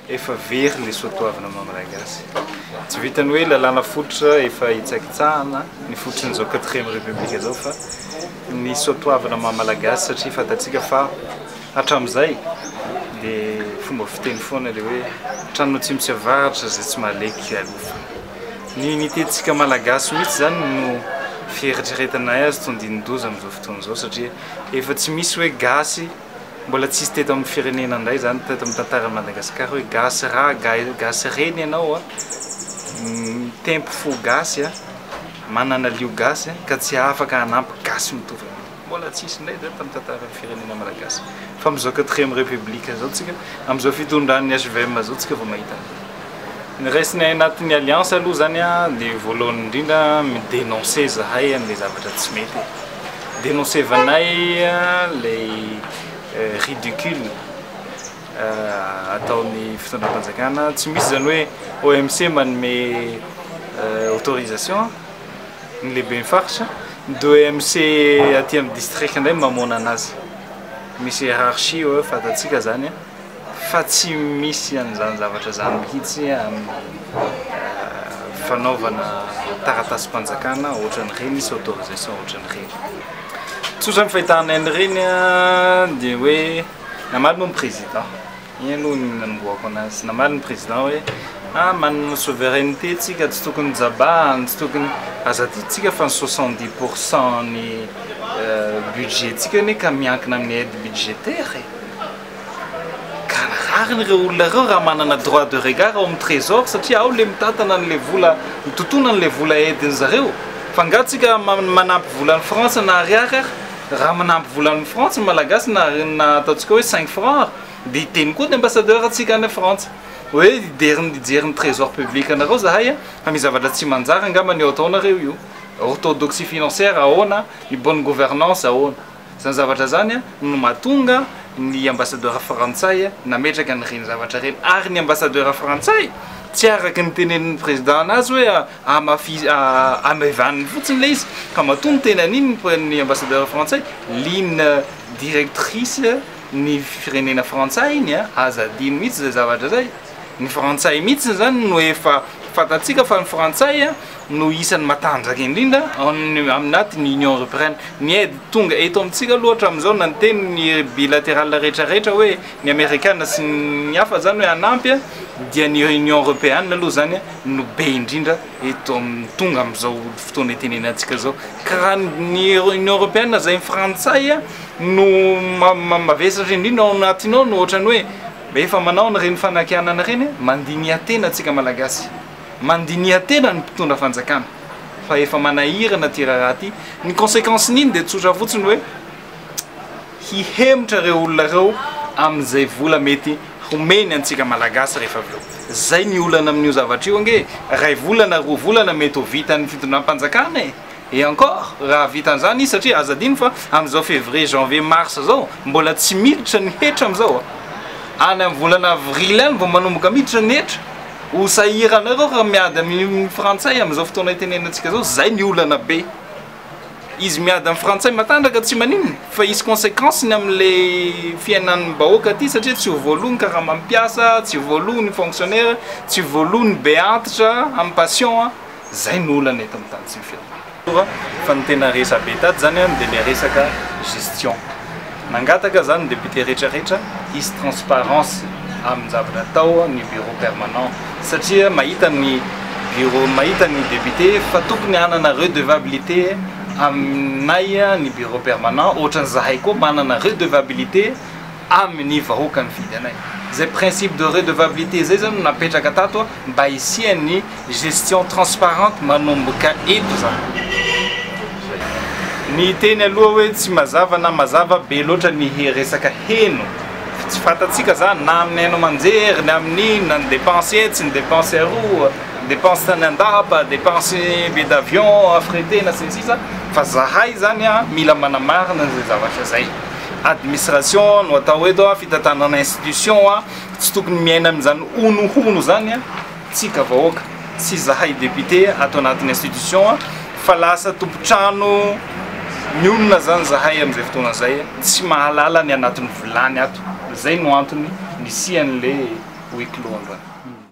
Efa very le soatoavina maha Malagasy. Tsy vitan'ny hoe lalàna fototra efa hitsakitsahana ny fototrin'izao quatrième république izao fa ny soatoavina maha Malagasy satria fantatsika fa hatramin'izay dia fomba fiteny foana le hoe trano atsimo sy avaratra izay tsy mahaleky alofa. Ny unité-ntsika Malagasy mihitsy izany no fieritreretanay azy tondinin-doza amin'izao fotoana izao satria efa tsy misy hoe gasy. Mbola tsisy teto amin'ny firenena indray zany teto amin'ny tantaran'i Madagasikara hoe gasy ra, gasy reny ianao a, mitempo fo gasy a, manana lio gasy ka tsy afaka hanampy gasy mitovy aminao. Mbola tsisy indray zany tamin'ny tantaran'ny firenena malagasy. Fa amin'izao quatrième république zao tsika, amin'izao fitondran'ny HVM zao tsika vao mahita an'izay. Ny raisinay anatin'ny alliance aloha zany a, dia voalohany indrindra mi-dénoncer zahay an'ilay zavatra tsy mety e. Dénoncer-vanay ilay ridicule ataon'ny fitondram-panjakana. Tsy misy izany hoe OMC manome autorisation ny lehiben'ny faritra, ny OMC aty amin'ny district indray mamoana anazy. Misy hiérarchie eo fantatsika zany a. Fa tsy misy an'izany zavatra izany mihitsy amin'ny fanaovana taratasim-panjakana ohatran'ireny sy autorisation ohatran'ireny. Tsotra ny fahitanay an'ireny dia hoe namaly moa ny président, iny aloha no nanombohako anazy, namaly ny président hoe ah manana souveraineté tsika tsy tokony jabahana, tsy tokony, aza adidintsika fa ny 70 pour cent ny budget tsika anie ka miankina amin'ny aide budgétaire e. Ka rariny ireo olona ireo raha manana droit de regard ao amin'ny trésor satria ao le mitantana an'le vola, mitotona an'le vola aide-ny zareo. Fa nga tsika manampy vola an'i France na ariary ary, raha manampy vola an'i Frantsa ny Malagasy na na ataontsika hoe cinq francs ary dia hiteny koa ny ambassadeur antsika any Frantsa hoe hidery hijery ny trésor public anareo zahay fa misy zavatra tsy manjary angamba ny eo ataonareo io. Orthodoxie financière ahoana, ny bonne gouvernance ahoana. Izany zavatra izany no mahatonga ny ambassadeur frantsay nametraka an'ireny zavatra ireny. Ary ny ambassadeur frantsay tsy araka ny tenenin'ny président anazy hoe hamafi- hamaivaniny fotsiny ilay izy fa matoa niteny an'iny ny ambassadeur frantsay, ligne directrice ny firenena frantsay iny an, aza adino mihitsy izay zavatra izay. Ny frantsay mihitsy izany no efa fantatsika fa ny frantsay no isan'ny matanjaka indrindra aminatin'ny Union Européenne. Ny aide tonga eto amintsika aloha hatramin'izao na niteny ny bilatéral rehetra rehetra hoe ny amerikana sy ny hafa zany hoe hanampy dia ny Union Européenne aloha zany no be indrindra eto amin'ny tonga amin'izao fotoana itenenantsika zao. Ka raha ny Union Européenne zay ny frantsay no mavesatra indrindra ao anatiny ao no ohatran'ny hoe efa manao an'ireny fanakianana ireny, mandiniha tena antsika Malagasy. Mandiniha tena ny mpitondra fanjakana fa efa manahirana ity raharaha ity. Ny consequence n'iny dia tsotra fotsiny hoe hihemotra ireo olona ireo amin'izay vola mety homeny antsika Malagasy rehefa avy eo. Zay ny olana amin'io zavatra io ange e. Ray volana, roa volana mety ho vitan'ny fitondram-panjakana e. Et encore, raha vita an'izany izy satria aza adino fa amin'izao février, janvier, mars zao mbola tsy miditra ny hetra amin'izao a. Any amin'ny volana avril any vao manomboka miditra ny hetra. Ho sahirana eo raha miady amin'ny frantsay amin'izao fotoana itenenantsika izao, zay ny olana be. Izy miady amin'ny frantsay matanjaka tsy maninona fa hisy consequence-ny amin'ilay fiainan'ny bahoaka aty satria tsy ho voaloa ny karama mpiasa, tsy ho voaloa ny fonctionnaire, tsy ho voaloa ny be antitra amin'ny passion. Zay no olana eto amin'ny tany tsy mifidy. Fa ny tena resabe tato zany an dia le resaka gestion. Nangataka zany ny député rehetra rehetra hisy transparence amin'ny zavatra atao ny bureau permanent satria mahita ny bureau mahita ny député fa tokony hanana redevabilité aminay ny bureau permanent ohatran'ny zahay koa manana redevabilité amin'ny vahoaka nifidy anay. Izay principe de redevabilité izay zany no napetraka tato mba hisian'ny gestion transparente manomboka eto zany. Ny teny aloha hoe tsy mazava na mazava be loatra ny resaka heno, tsy fantatsika zany na amin'ny haino aman-jery na amin'ny inona, ny dépense etsy, ny dépense aroa, dépense tany an-dapa, dépense billet d'avion affrété-na sy ny sisa fa zahay zany mila manamarina an'izay zavatra zay. Administration no atao eto, fitantanana institution, tsy tokony miaina amin'izany honohono zany tsika vahoaka, tsy zahay député ato anatin'ny institution fa lasa tompon-trano mionona zany zahay amin'izay fotoana zay, tsy mahalala ny anatin'ny vilany ato, zay no antony nisian'le. Huis clos androany.